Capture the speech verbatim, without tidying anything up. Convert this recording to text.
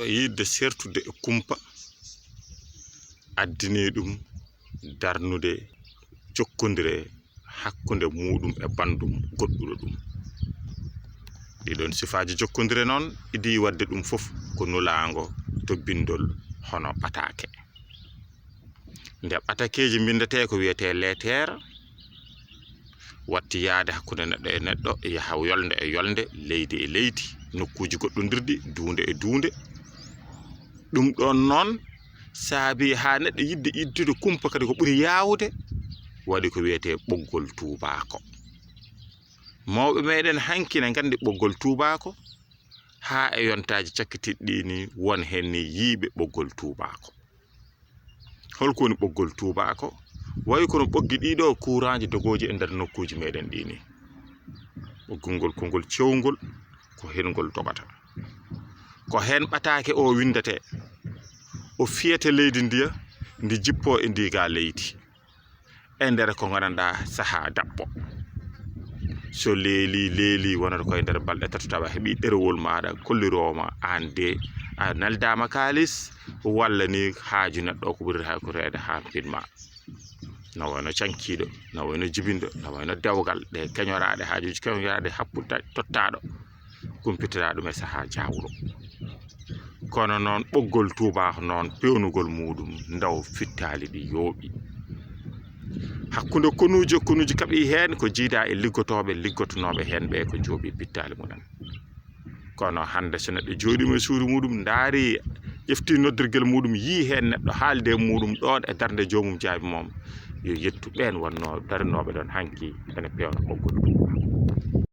Yiɗde sertude e kumpa addini ɗum darnude jokkondire hakkunde muɗum e banndum goɗɗuɗo ɗum. Ɗiɗon sifaaji jokkondire noon idii waɗde ɗum fof ko nulaango to binndol hono ɓataake. Nde ɓatakeeji mbinndatee ko wiyetee leeteer, watti yahde hakkunde neɗɗo e neɗɗo, yaha yolnde e yolnde, leydi e leydi, nokkuuji goɗɗondirɗi, duunde e duunde. Ɗum ɗoon noon saabi haa neɗɗo yiɗde ittude kumpa kadi ko ɓuri yaawde, waɗi ko wiyetee ɓoggol tuubaako. Mawɓe meɗen hanki ne nganndi ɓoggol tuubaako, haa e yontaaji cakkitiiɗi ɗii nii won heen nii yiyɓe ɓoggol tuubaako. Holko woni ɓoggol tuubaako? Wayi kono ɓoggi ɗiɗo kuuraaji dogooji e nder nokkuuji meɗen ɗii nii. Ɓoggol ngol ko ngol cewngol, ko heen ngol dogata. Ko heen ɓataake o winndatee, o fiyete leydi ndiya, ndi jippoo e ndiiga leydi. E nder ko nganndanɗaa sahaa daɓɓo. So leeli, leeli wonata koye nder balɗe tato tawa heɓi ɗerewol maaɗa kolliroowo ma aan de a neldaama kaalis, walla ni haaju neɗɗo ko ɓuri hakkureede haa pinma. Na wayno cankiiɗo, na wayno jibinɗo, na wayno dewgal, ɗe keñoraaɗe, haajuuji keñoraaɗe, happude tottaaɗo, kumpitira ɗum e sahaa jaawɗo. Kono noon ɓoggol tuubaako noon peewnugol muɗum ndaw fittaali ɗi yooɓi. Hakkunde konuuji e konuuji kaɓi heen ko jiida e liggotooɓe, liggotonooɓe heen ɓe ko jooɓi pittaali mumen. Kono hannde so neɗɗo jooɗiima e suudu muɗum, ndaari, ƴefti noddirgel muɗum, yii heen neɗɗo haalde e muɗum ɗoon e darnde joomum jaabi mum, yo yettu ɓeen wonnoo darinooɓe ɗoon hanki ene peewna ɓoggol.